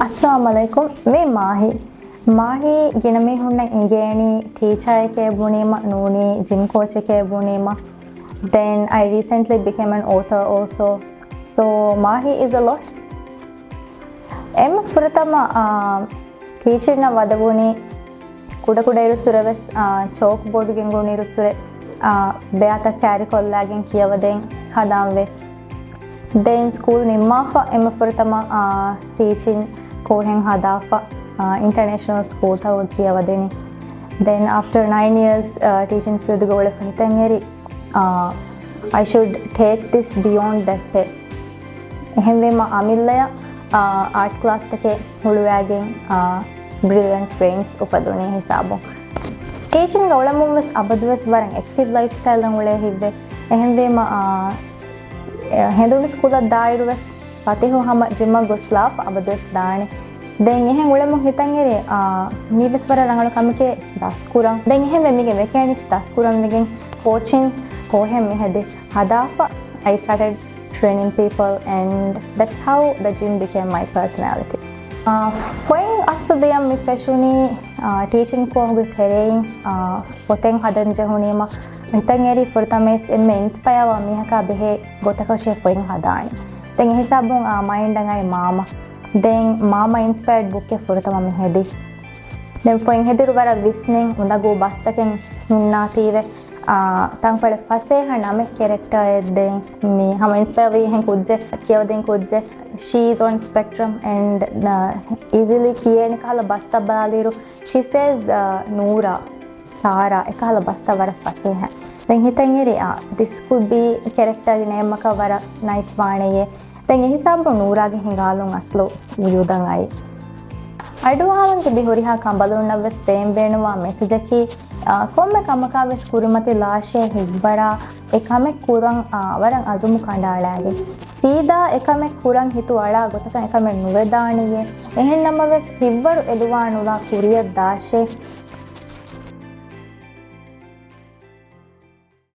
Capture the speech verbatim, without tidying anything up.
އައްސަލާމު ޢަލައިކުމް. މީ މާހި. މާހި ގިނަ މީހުންނަށް އިނގޭނީ ޓީޗާއެކޭ ބުނީމަ، ނޫނީ ޖިމް ކޯޗެކޭ ބުނީމަ. Then I recently became an author also. So މާހި is a lot. އެންމެ ފުރަތަމަ، އާ، ޓީޗިންއަށް ވަދެވުނީ ކުޑަކުޑަ އިރުއްސުރެވެސް، އާ، ޗޯކް ބޯޑު ގެންގުޅުނު އިރުއްސުރެ، އާ، ބެއަތަށް ކާރިކޮށްލާގެން ކިޔަވަދޭން ހަދާންވޭ. ދެން ސްކޫލް ނިންމާފަ އެންމެ ފުރަތަމަ، އާ، ޓީޗިން ކޯހެއް ހަދާފަ، އާ، އިންޓަރނޭޝަނަލް ސްކޫލްތަކުގަ ކިޔަވަދެނީ. Then after nine years, އާ، ޓީޗިން ފީލްޑްގަ އުޅެފަ ހިތަށްއެރި، އާ، I should take this beyond that day. އެހެންވީމަ އަމިއްލަޔަށް، އާ، އާޓް ކްލާސްތަކެއް ހުޅުވާގެން، އާ، ބްރިލިއަންޓް ބްރެއިންސް އުފަދުނީ ހިސާބުން. ޓީޗިންގަ އުޅެމުން ވެސް އަބަދުވެސް ވަރަށް އެކްޓިވް ލައިފް ސްޓައިލްއެއް އުޅޭ ހިތްވޭ. އެހެންވީމަ، އާ، އެ، ހެނދުނު ސްކޫލަށް ދާއިރު ވެސް ފަތިހު ހަމަ ޖިމަށް ގޮސްލާފަ އަބަދުވެސް ދާނެ. ދެން އެހެން އުޅެމުން ހިތަށްއެރި، އާ، މީވެސް ވަރަށް ރަނގަޅު ކަމެކޭ ދަސްކުރަން. ދެން އެހެންވެ މީގެ މެކޭނިކްސް ދަސްކުރަން ވެގެން ކޯޗިން ކޯހެއް މިހެދި ހަދާފަ. I started training people and that's how the gym became my personality. އާ، ފޮތް އައްސަ ދިޔަ މި ފެށުނީ، އާ، ޓީޗިން ކޯހުގެ ތެރެއިން، އާ، ފޮތެއް ހަދަން ޖެހުނީމަ ހިތަށްއެރި ފުރަތަމަ އެންމެ އިންސްޕަޔާވާ މީހަކާ ބެހޭ ގޮތަކަށޭ ފޮތް ހަދާނީ. ދެން އެހިސާބުން، އާ، މައިންޑަށް އައި މާމަ. ދެން މާމަ އިންސްޕަޔަރޑް ބުކެއް ފުރަތަމަ މި ހެދި. ދެން ފޮތް ހެދިރު ވަރަށް ވިސްނިން އުނދަގޫ ބަސްތަކެއް ހުންނާތީވެ، އާ، ތަންކޮޅެއް ފަސޭހަ ނަމެއް ކެރެކްޓަރެއް ދެން މި ހަމަ އިންސްޕަޔަރ ވީ އެހެން ކުއްޖެއް ކިޔަވަދިން ކުއްޖެއް. She is on spectrum and, އާ، easily ކިޔޭނެ ކަހަލަ ބަސްތައް ބަލާލިއިރު she says, އާ، ނޫރާ، ސާރާ އެކަހަލަ ބަސްތައް ވަރަށް ފަސޭހަ. ދެން ހިތަށްއެރި، އާ، this could be character ގެ ނޭމަކަށް ވަރަށް ނައިސް ވާނެޔޭ. ދެން އެހިސާބުން ނޫރާގެ ހިނގާލުން އަސްލު ވުޖޫދަށް އައި. އަޑުއަހާލަން ތިބި ހުރިހާ ކަނބަލުންނަށް ވެސް ދޭން ބޭނުންވާ މެސެޖަކީ، އާ، ކޮންމެ ކަމަކާ ވެސް ކުރިމަތި ލާށޭ ހިތްވަރާ އެ ކަމެއް ކުރަން، އާ، ވަރަށް އަޒުމު ކަނޑައަޅާގެން. ސީދާ އެ ކަމެއް ކުރަން ހިތު އަޅާ ގޮތަކަށް އެ ކަމެއް ނުވެދާނެޔޭ. އެހެން ނަމަވެސް ހިތްވަރު އެދުވާ ނުލާ ކުރިޔަށް ދާށޭ.